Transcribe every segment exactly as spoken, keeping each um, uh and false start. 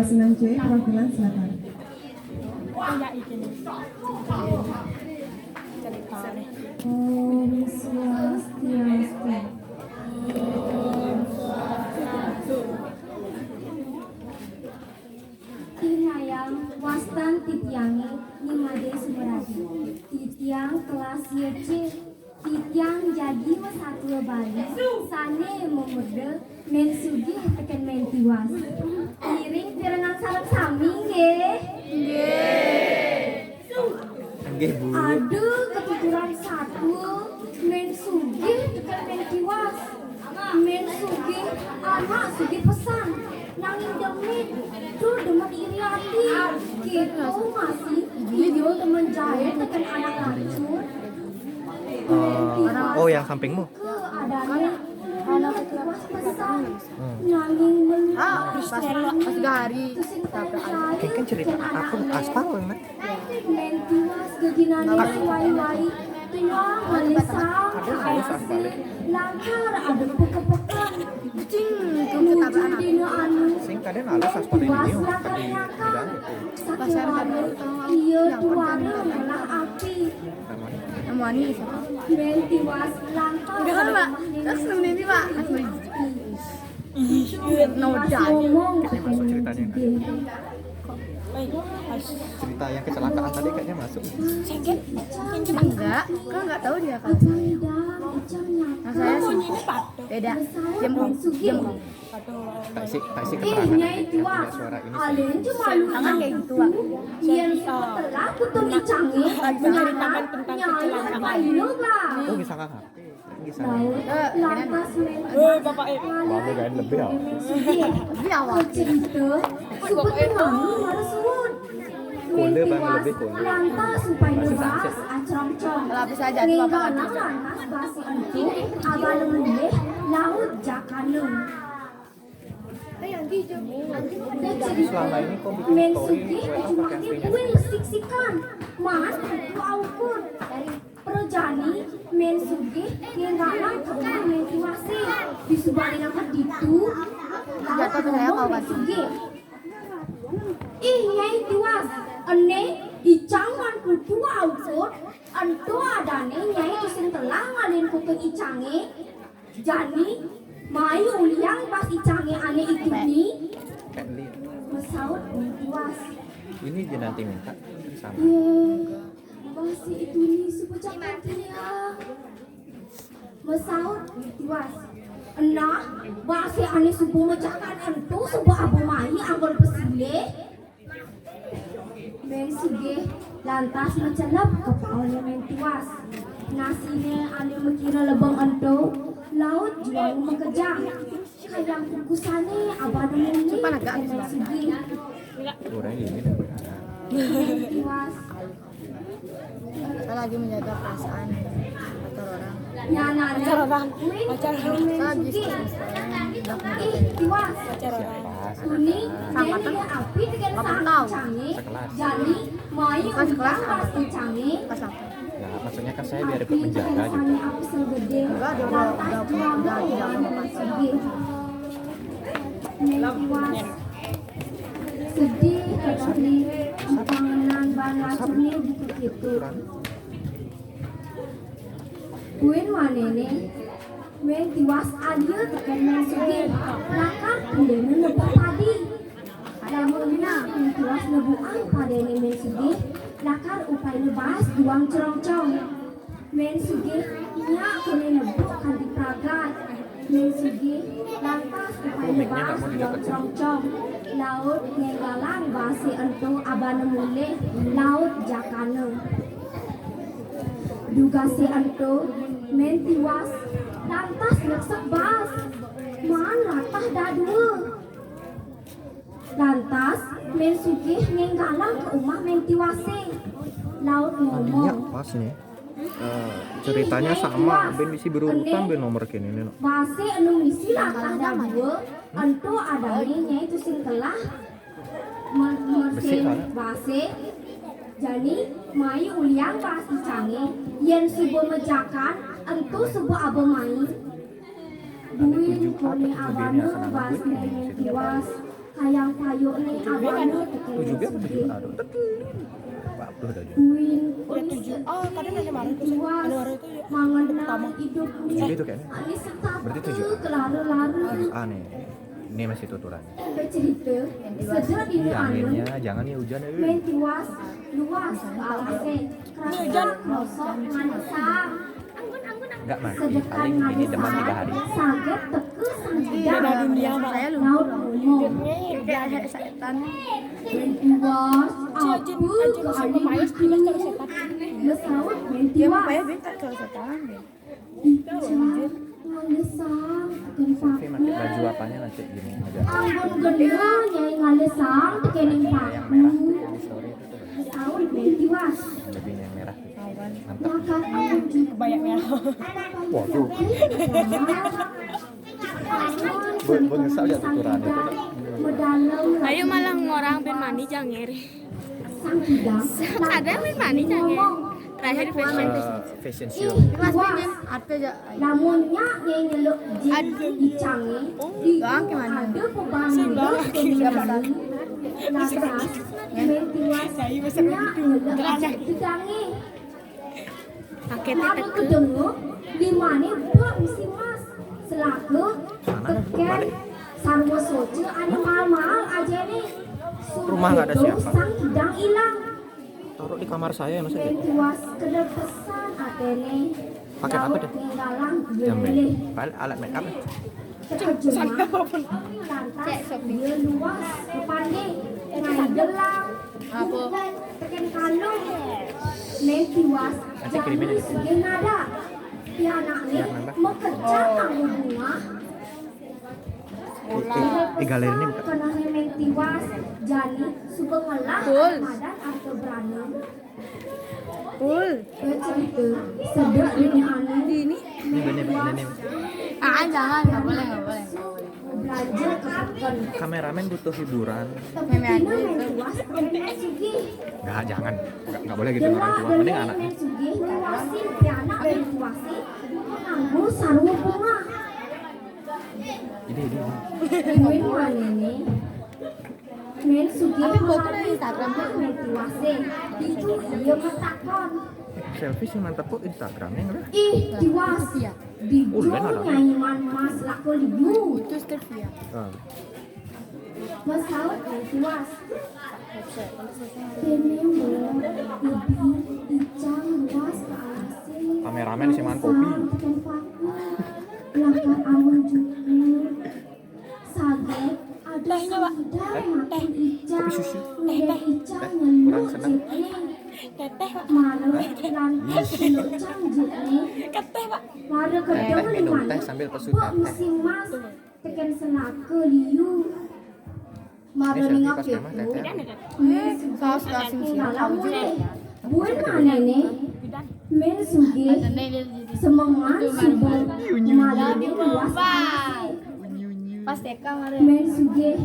Senang cuy, perwakilan silakan. Om Swastiastu. Tinayang wastan titiangé Ni Madé Sumeradi. Titiang kelas Y C. Titiang jagi masatua Bali sané mamurda Mén Sugih tekén Mén Tiwas. Ngiring pirengang sareng sami nggih. Nggih. Nggih, Bu. Aduh, ketuturan satua Mén Sugih tekén Mén Tiwas. Mén Sugih anak sugih pesan. Nanging demit, tur demen iri ati. Kéto masih iya demen jaé tekén anak lacur. Eh, oh, yang sampingmu? Keadaannya anak Tiwas pesan. Nanging melu Ah, pas pas gahari. Ini kan cerita apa? Aspal, Nak? Mén Tiwas geginané wai-wai. Tuang ngalih sang kasih langkar ada pekepeken. Kucing itu Nuju ketabrak anak. Dina anu. Sing kadén alus aspal ini Tiwas yo. lakar nyangkal. Pasar Sakéwangun iya tuara ngelah api. Namanya siapa? Mén Tiwas langkar. Enggak kan, Pak? Terus nemenin ini, Pak. Tiwas ngomong tekén Mén Sugih. Cerita yang kecelakaan tadi kayaknya masuk. Enggak, kan enggak tahu dia kan. Apa Ida Icang nyangkal? Nah, saya sih beda. Jam Mén Sugih. Jam Tak isi, tak isi Ih, keterangan Nyai yang Tiwas, punya suara ini. alin cuma lu Tangan kayak gitu, Pak. Yen setelah kutun icangé menyerang Nyai Paino, Bang. Oh, bisa kakak. Bisa. Lantas Mén Bapak, eh. Bapak, kan lebih ya? Di awal. Cerita sebetulnya harus suwun. Kula, Bang, Tiwas lebih kula. Lantas supaya bahas acrongcong. Kalau bisa jadi Bapak Ninggalan lantas bahas itu abana mulih laut jakana. Selama ini kok bikin Mén story Sugih kue apa cumanya camping? Kuil siksikan. Man itu aukur. Prajani Mén Sugih ninggalan ke Mén Tiwasé. Disubané nama ditu. Lalu Jatuh ke saya, ngomong Pak. Mén Sugih. Ih, Nyai Tiwas, ené icang man kutu aukur. Ento adané Nyai tusing telah ngalin kutun icangé. Jani, mai uliang bas icangé ané ituni. Masaut Mén Tiwas. Ini je nanti minta sama. Yé, bas ituni suba jakan tiang. Masaut Mén Tiwas. Nah, basé ané suba majakan ento suba aba mai anggon pesilih. Mén Sugih lantas macelep ka paoné Mén Tiwas. Nasiné ané makira lebeng ento, laut juang makejang. Kayang kukusané abana mulih Mén Sugih. Kurang ini. Mén Tiwas. Saya lagi menjaga perasaan pacar orang. Nyanané. Pacar orang. Pacar orang. Saya lagi Sugih. stres. Ih, Tiwas. Tuni, Nyai api tekén sang icangé. Jani, mai uliang bas icangé. Pas apa? Ya, maksudnya kan saya biar ikut Api menjaga tekén gitu. Sang Api Sel Gedé. Enggak, dia udah udah udah tidak mau. Mén Tiwas. Sedih kata ni, pangenan ban lacurné buka kéto. Buin wanéné, Mén Tiwas alia tekén Mén Sugih, lakar tundéna nebuk padi. Lamun nah Mén Tiwas nebukan padiné Mén Sugih, lakar upainé bas duang crongcong. Mén Sugih nyak kéné nebuk kanti pragat. Mén Sugih lantas upainé bas duang crongcong. Laut ninggalan basé ento abana mulih laut jakana. Dugasé ento Mén Tiwas lantas neksek bas. Man latah dadua. Lantas Mén Sugih ninggalan ka umah Mén Tiwasé. Laut Tadinya ngomong. Pas nih. Eh, ceritanya sama, ben bisi berurutan ben nomor kene nih. Basé anu misi latah dadua, ento adané Nyai tusing telah me- Besi mesin soalnya. Basé. Jani mai uliang bas icangé, yén suba mejakan, ento suba aba mai. Buin koné abana bas Mén Tiwas. Kayang payuk ni abang tu. Tujuh B apa tujuh A tu? Empat puluh dah dia. Buin. Ya, tujuh A, kadang ada marah tu. Ada marah tu, ya. Mangenang hidup ni. Tujuh B tu kan? Berarti tujuh A. Kelara-lara. Tujuh A ni. Ni masih tuturan. Bercerita, sedar di. Iya, anginnya, jangan ya hujan, eh. Main tiwas, luas, alasnya. Kerasa, kerosok, manisang. Enggak mati, paling ini demam tiga hari. Saget teka sang kidang. Beda dunia, Bang. Laut ngomong. Beda setan. Main tiwas, apa ke alim itu? Mesawat main tiwas. Icang ngalesang teken paku. Pakai baju apanya nanti gini aja. Ampun gendong nyai ngalesang teken paku. Mesawat main tiwas. Lebih yang merah. Makan aja. Banyak merah. Waduh. Buat, buat nyesal ya tuturan itu. Ayo malah ngorang ben mani jangir. Sang kidang. Ada ben mani jangir. Terakhir fashion. Eh, fashion show. Mas Binin, arti aja. Lamun nyak nyai nyeluk jin icang ni, di ada pebanding. Lantas, main tiwas nyak nyeluk jin kidang ni. Pakai. Lalu teka. Kedengar, limane bak bisi mas. Selaka, teken, sarwa soca, ane mahal-mahal aja ni. Rumah nggak ada siapa. Sang kidang ilang. Taruh di kamar saya, masa. Main tiwas kena pesan atene. Pakai apa tuh? Laut ninggalang, ya. Balik alat make up. Terjemah, lantas dia luas, kepandai, ngai gelang, bukan, teken kalung. Main tiwas, jani sugih nada. Pianak ni, mekejang kanggo bungah. Eh, eh, galeri ni buka. Kenane main tiwas, jani suba ngelah madan arta brana. Pul. Cerita sedek ini anu. Ini bener, bener, bener. Ah, jangan, nggak boleh, nggak boleh. Belanja ke peken. Kameramen butuh hiburan. Meme aja itu. Nggak, jangan. Nggak, nggak boleh gitu orang tua. Mending anaknya. Sugih, luasin, pianak, luasin. Nganggo sarwa bunga. Ini, ini, ini. Duit mana ni? Main sugih. Tapi foto di Instagram tuh. Main tiwas, eh. Itu iya matakon. Selfie sing mantep kok Instagram yang ada. Ih, tiwas. Iya. Dijul nyai man mas lako liu. Itu Stevia. Ah. Masaut main tiwas. Dene mo, ibi, icang, luas, kaalase. Kameramen sing mangan kopi. Masaut, teken paku. Lakar amun juku. Saget, ada sang kidang makan icang, ngendek icang nyeluk jitne. Teteh, Pak. Mara lantas nyeluk icang jitne. Keteh, Pak. Mara kedeng lima. Teh minum teh sambil pesu teteh. Bek bisi mas, teken selaka liu. Mara ningak keto. Saus asin siram. Buin manene, main sugih, semengan suba, malane luas. Pas T K kemarin. Main sugih,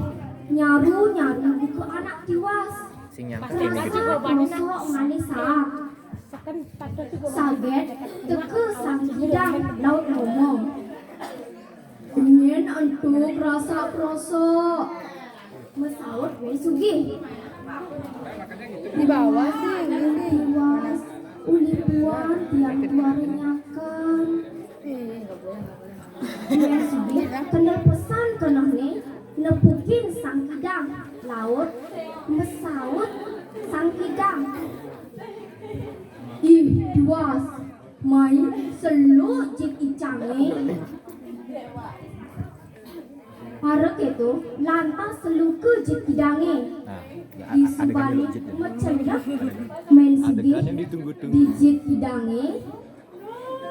nyaru-nyaru buka anak tiwas. Sing nyangkut ini gitu. Mosok manis ah. Saget, teka sang kidang, laut ngomong. Nyen entuk rasa krosok. Mesaut wong sugih. Di bawah sih, ini sih. Tiwas, uli puan, tiang tuare nyakan. Wong sugih, kena pesan kenehne, nepukin sang kidang. Laut, mesaut sang kidang. Ih, tiwas. Mai seluk jit icange. Arep keto, lantas seluka jit kidange. Nah, ya, disubane mecelek main sugih di jit kidange.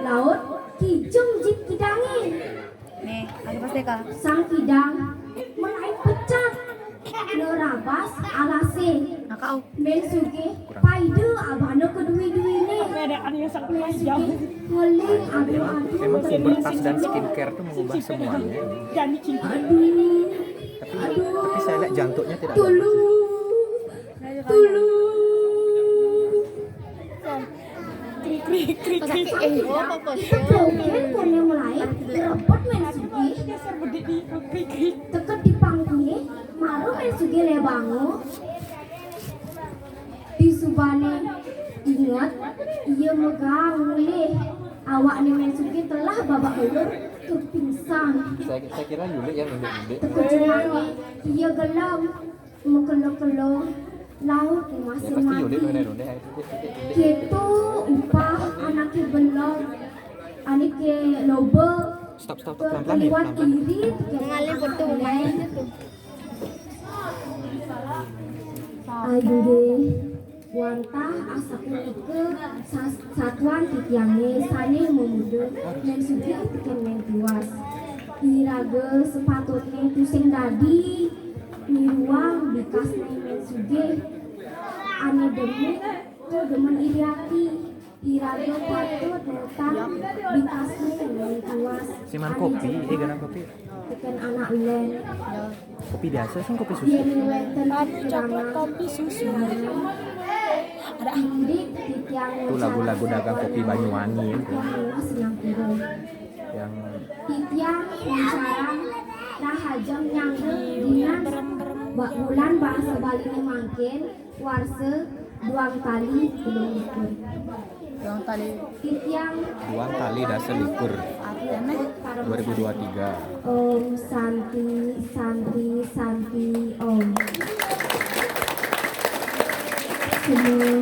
Laut kijung jit kidange. Nih, lagi pas T K. Sang kidang mulai pecat. Nerabas alase. Main sugih, paida abana kedui-duine. Main sugih, ngeling adu-adu. Emang pubertas dan skincare tuh mengubah semuanya. Aduh. Tapi, tapi saya lihat jantungnya tidak bagus. Tolong. Tolong. Krik, krik, krik, krik. Itu joget kone mulai, rebut main sugih. Teka di pangkunge, Mara Mén Sugih lé bangun. Disubané inget, ia megang mulih. Awakné Mén Sugih telah babak belur tur pingsan. Saya, saya kira Yuli yang nunduk-nunduk. Tekejut mané, ia gelem, mekelo-kelo, laut Ya masih pasti Yuli mati. nunduk-nunduk. Kéto upah anaké belog, anaké loba, Stop, stop, stop, pelan-pelan ya, liwat pelan-pelan. Iri, ngalih betul. Inggih wantah asapunika sas- satuan titiangé sané mamuda Mén Sugih tekén Mén Tiwas. Iraga sepatutné tusing dadi niruang bikasné Mén Sugih. Ané demit tur demen iri ati. Iraga patut nutang bikasné Mén Tiwas. Siman kopi, eh, ganang kopi. Tekén anak ulén. Kopi biasa sih, kopi susu. Yén wénten Aduh, coklat kopi susu. Indik titiang Itu lagu-lagu dagang kopi Banyuwangi itu. Sinampura. Yang Titiang nguncarang rahajeng nyanggra dinas ba- bulan basa Baliné mangkin, warsa duang tali telung likur. Duang tali. Titiang Duang Tali Dasa Likur Artinya dua ribu dua tiga. Om Santi, Santi, Santi, Om. Semua